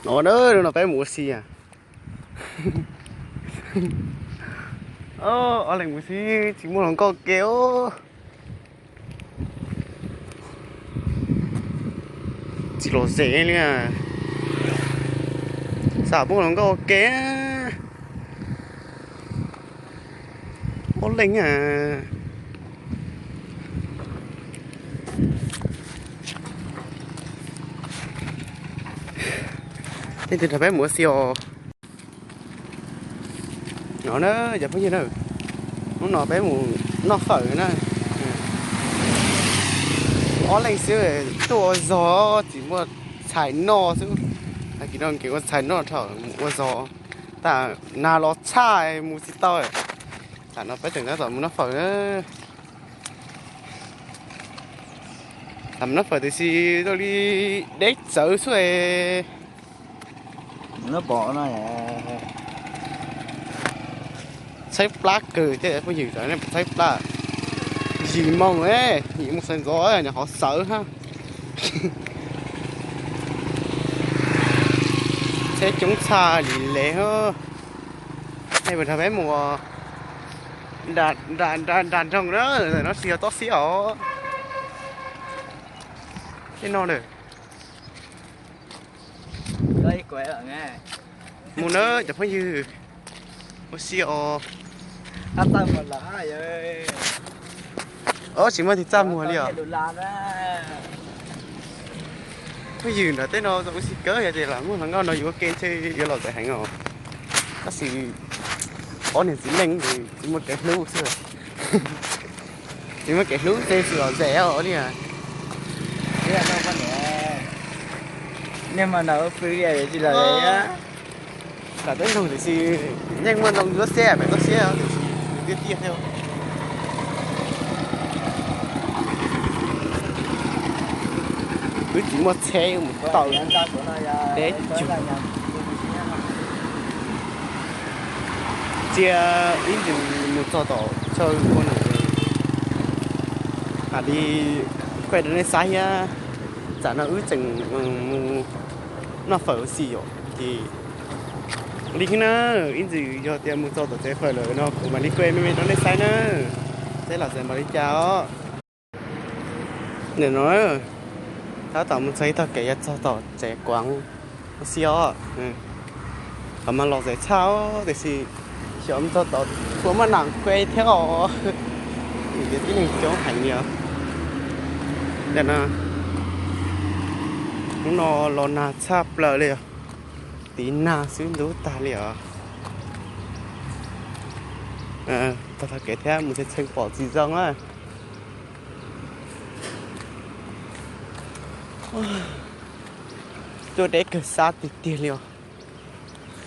No na, no peb mus ua si. Ob leeg mus xwb tsis muaj hluas nkauj ua ke os. Tsis lom zem li. Xav muaj hluas nkauj ua ke. Ob leeg. Tej tug nrog peb mus ua si os. No na, cov phooj ywg na, hnub no peb mus noj fawm na. Ob leeg xwb, tuaj ua zog tsis muaj txhais noj xwb. Tag kis no nkees ua txhais noj dhau mus ua zog, tas nag los tshaj mus tsis tau. Tam no peb tseem tab tom mus noj fawm na. Tam mus noj fawm tiam sis zoo li deb txawv xwb. Tshaib plab kawg thiab phooj ywg, tshaib plab. Yim moo, yim moo sawv ntxov nyob qhov sawv hab. Tsheb coob tshaj li le. Nej puas nrog peb mus nram nroog na, no tsis yog toj siab os. Tej no na. Mus na cov phooj ywg, ua si os. Ob tsis muaj tig txaj muag li os. Phooj ywg, nram tej no zoo ua si kawg, yog tias lam muaj hluas nkauj no yuav ua ke ntshe yuav lom zem heev os. Tab sis ob niag txiv neej tsis muaj kev hlub xwb. Tsis muaj kev hlub tej xwm lom zem li. Nej mas nram ua pw li tsis lom zem. Nram teb nroog tiam sis yeej muaj ntoo ntsuab xeb pem toj siab tiam sis tiaj tiaj thiab. Wb tsis muaj tsheb mus tau, deb cug. Tsia ib ntsis mus txog tom chaw ua num, mam li kuaj rau nej saib thiab. Tam no wb tseem mus noj fawm ua si yom, ces li na, ib ntsis yog tias mus txog tom tsev fawm lawm no kuv mam li kuaj me me rau nej saib na, saib lom zem npaum li cas os. Nim no tab tom mus txog ib tog kev yuav txog tom tsev kuav ua si os. Qhov mas lom zem tshaj tiam sis xyov mus txog tom puas muaj nam kuaj thiab os. Vim tias tib neeg coob heev li os. Nim no, hnub no los nag tshaj plaws li os. Tiv nag xwb ntub tag li os. Tog tog kev thiab mus txheej txheej pom tsis zoo na. Tuaj deb kawg sab tiag tiag li os.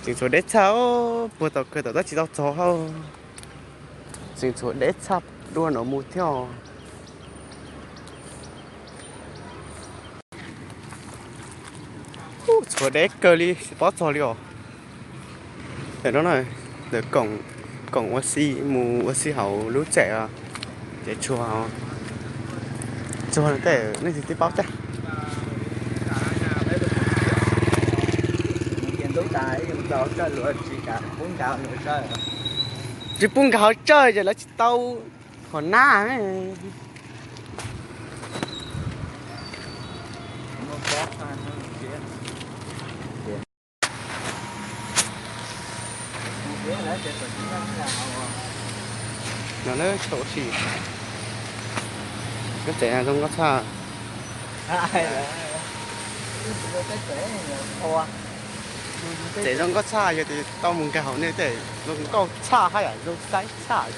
Tseem tshuav deb tshaj, puag tom kawg tom tab tsis tau txog hauj. Tseem tshuav deb tshaj dua no mus thiab os. Tshuav deb kawg li tsis paub txog li os. Ntawm no na, ntawm koom ua si, mus ua si hauv lub tsev, tsev tsuag, tsuag tej nej tsis tib paub tag. Tsis pub nkag hauv tsawg ces lawv tsis tau qhov nab. No lawm thaum ub si, lub tsev zoo nkauj tshaj. Tsev zoo nkauj tshaj, yog tias tau mus nkag hauv nej tej zoo nkauj tshaj hab yam zoo saib tshaj.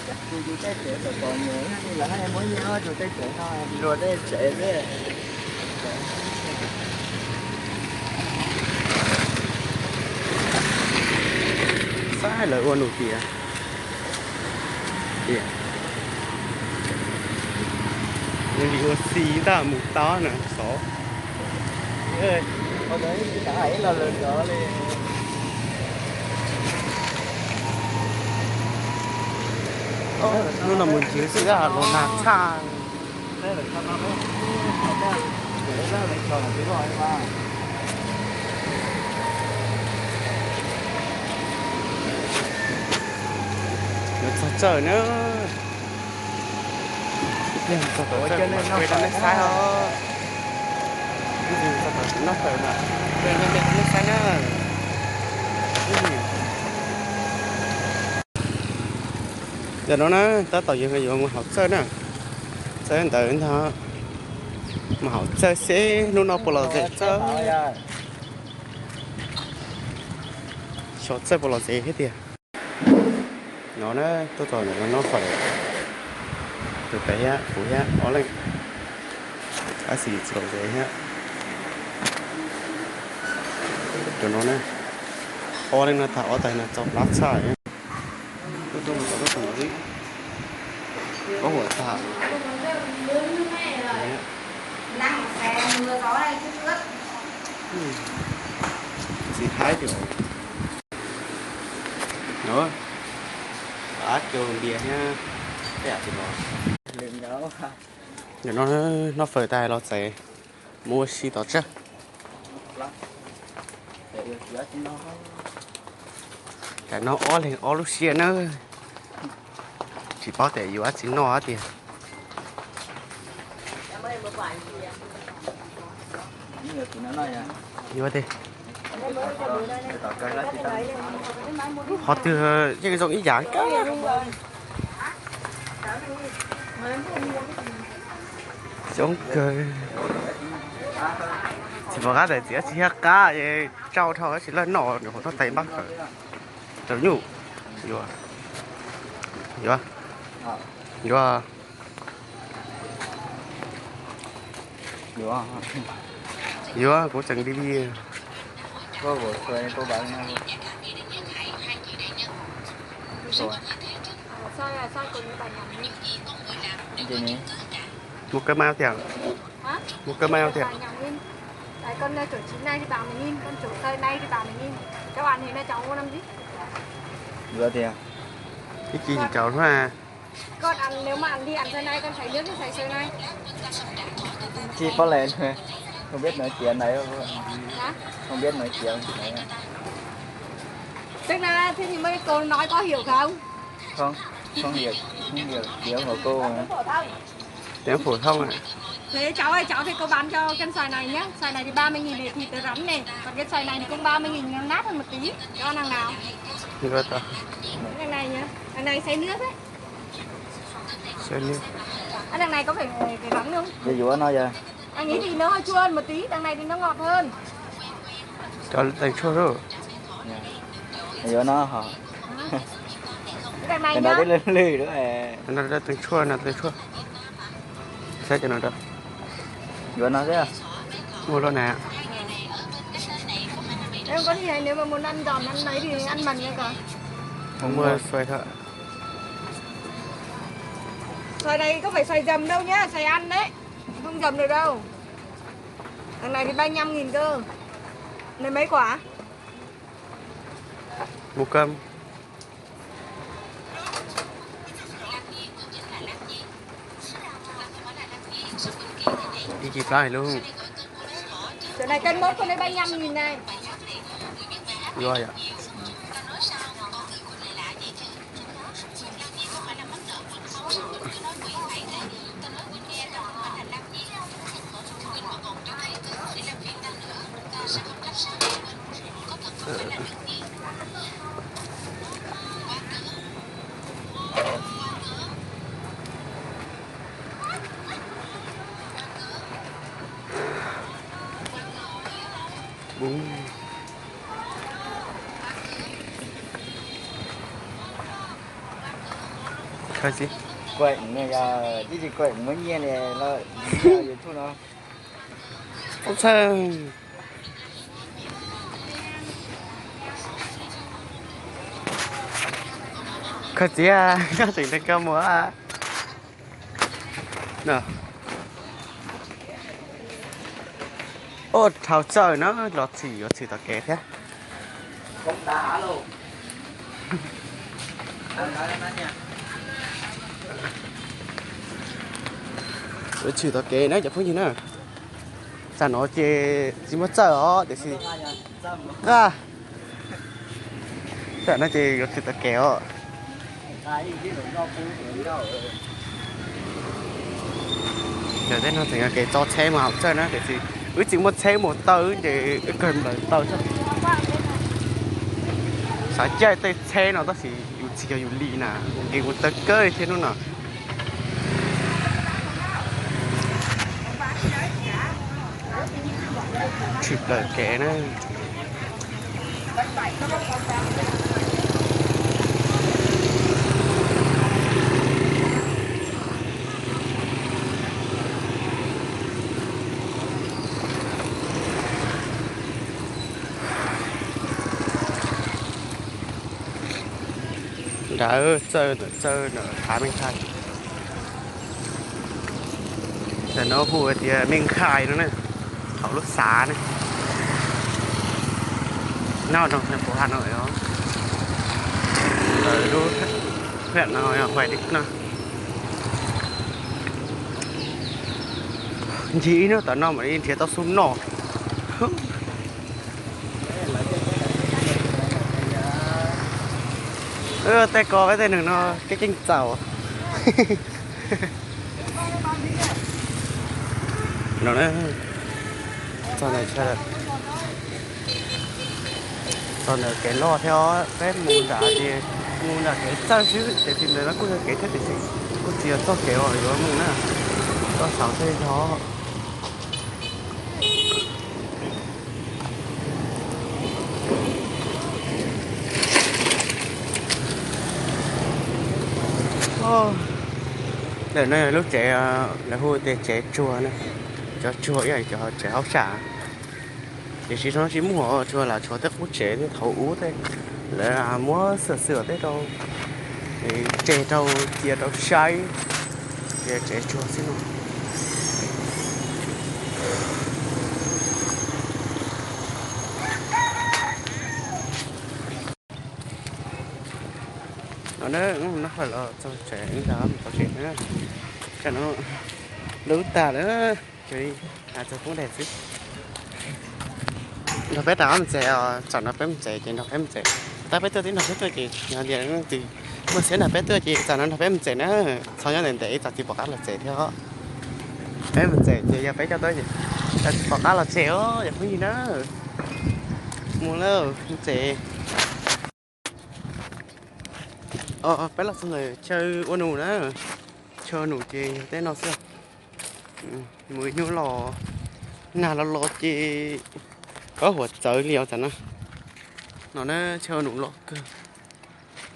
Saib lawv ua num tias, tias li ua si ntaj mus tau na xov. Hnub no mus ncig xwb los nag tshaj. Txawj na. Ib pliag txog tom txawj kuv mam qhia rau nej saib os. Ib pliag txog tom kuv noj fawm mam qhia rau nej saib na. Ntawm no na, tab tom yuav yuav mus hauv txawj na. Txawj ntawd ntag. Mus hauv txawj seb hnub no puas lom zem txawj. Xyov txawj puas lom zem thiab tiag. No na, tuaj txog ntawm no noj fawm, tus pem thiab kuv thiab ob leeg, tab sis tsis lom zem thiab. Cov no na, ob leeg no tag ob tag no txaus hlab tshaj. Tuaj tuaj mus txog tuaj txog no xwb, ob huam tag. Txiv haib tias, no, ab, cau npias thiab tej yam tsis los. Nim no noj fawm tag los txawm mus ua si tom tsawg. Tam no ob leeg ob lub siab na, tsis paub tias yuav dab tsi noj tiag. Yuav tiag. Qhov twg yeej zoo ib yam kab. Coob kawg. Tsis pom qab tawm txiv dab tsi thiab qab es tsau dhau dab tsi lawm noj nws hauv toj tais npab fawm. Rau nyuj. Yuav, yuav, yuav, yuav, kuv tseem li li. Mus kawm mas tiag. Mus kawm mas tiag. Con, ờ, chổi chín này thì bảo mày nhìn, con chổi sơi này thì bảo mày nhìn. Cháu ăn thì nay cháu mua năm lít. Ib ci tsis caum hnub. Con ăn, nếu mà ăn thì ăn sơi này, con thấy nước thì thấy sơi này. Tsis paub lawm, không biết nói tiếng này. Hả? Không biết nói tiếng này. Tức là thế thì mấy câu nói có hiểu không? Không, không hiểu, không hiểu tiếng của cô mà. Tiếng phổ thông ạ. Thế cháu ơi, cháu thì cô bán cho cân xoài này nhá. Xoài này thì ba mươi nghìn này, thịt rắn này. Còn cái xoài này thì cũng ba mươi nghìn, nó nát hơn một tí. Cho ăn đằng nào? Thằng này nhá. Thằng này xay nước ấy. Ăn đằng này có phải, phải rắn không? Giờ dụ nó giờ. Ăn ý thì nó hơi chua hơn một tí, đằng này thì nó ngọt hơn. Cho lên tầng chua thôi. Dụ nó hả? Cái đằng này nhá. Nó lư lư nữa. Nó lên tầng chua, nó tầng chua. Xếp cho nó đâu. Dụ nó thế à? Mua luôn nè. Em có thì hay nếu mà muốn ăn giòn ăn ấy thì ăn mần nha con. Không mua xoài thôi. Xoài này không phải xoài dầm đâu nhá, xoài ăn đấy. Không dầm được đâu. Thằng này thì ba mươi lăm nghìn cơ. Này mấy quả? Một cân. Ib ci plab hais lub. Sổ này cân mốt con đấy ba mươi lăm nghìn này. Yuav yom. Quay này giờ chứ, chỉ quay mới nhiên này là YouTube nó. Ub txhawj. Koj txiv, koj tseem nrog koj mus. Ua dhau txawj na, los txhim yuav txhim tom kev thiab. Yuav txhim tom kev na cov phooj ywg na. Tam no ces tsis muaj txawj os tiam sis nqa. Tam no ces yuav txhim tom kev os. Ntawm tej no tseem yog kev tso tsheb mus hauv txawj na, tiam sis wb tsis muaj tsheb mus taw ces wb kawg nplaws taw xwb. Xav caij tej tsheb no tab sis yus tsis yog yus li na, nkees mus taw kawg thiab hnub no. Tshwm plaws kev na. Nrad txawj ntawm txawj ntawm Thav Meej Thaij. Tam no hu tias Meej Khai no na, hauv lub xav ne. Nyob rau thành phố Hà Nội os. Lawv lub huyện no yog Hoài Đức no. Ncig ib hnub tom no mam li nrhiav tau xub noj. Tej ko peb tej neeg no keej keej txaus. No, txog ntawm, txog ntawm kev loj thiab os, peb mus nram ces mus nram kev txawj xwb ces tim ntawd no kuj yog kev thiab tiam sis kuj tsis yog txoj kev uas yuav mus na, txoj saud thiaj yog. Ntawm no yog lub tsev, lawv hu tias tsev tsuag na, cov tsuag ib yam cov tsev hauj sam. Tiam sis no tsis muaj tsuag, lam tshuav tej qub tsev tej thaum ub tej, lawv muab xwm xwm tej rau, tseg rau, cia rau saib, ces tsev tsuag xwb no. No na, no los txog tsev ntag, txog tsev na. Tam no lub tag lawm, ces li txog poob daim xwb. Nrog peb rov qab mus tsev os, tsam nrog peb mus tsev ces nrog peb mus tsev. Tab peb tuaj tib nrog peb tuaj ces yog tias leej twg muaj siab nrog peb tuaj ces tsam no nrog peb mus tsev na. Txhob nyob ntev ntev tsam tsis pom qab los tsev thiab. Peb mus tsev ces yog peb coj tuaj ces tsam tsis pom qab los tsev os yog phooj ywg na. Mus lawm, mus tsev. Peb los txog ntawm chaw ua num na. Chaw ua num ces yog tej no xwb. Mus ib hnub los nag los los ces koj huam txawv li os tam no. No na, chaw ua num loj kawg.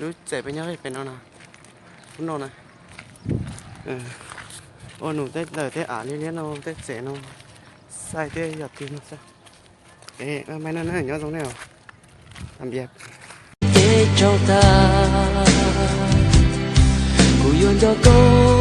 Lub tsev peb nyob pem no na, ub no na. Ua num tej lawm tej av liab liab no, tej tsev no, xaij tej yam twg no xwb. Maj maj no na, nyob zoo nej os. Tag npias. Teb tsaug tag, kuv yuav nco koj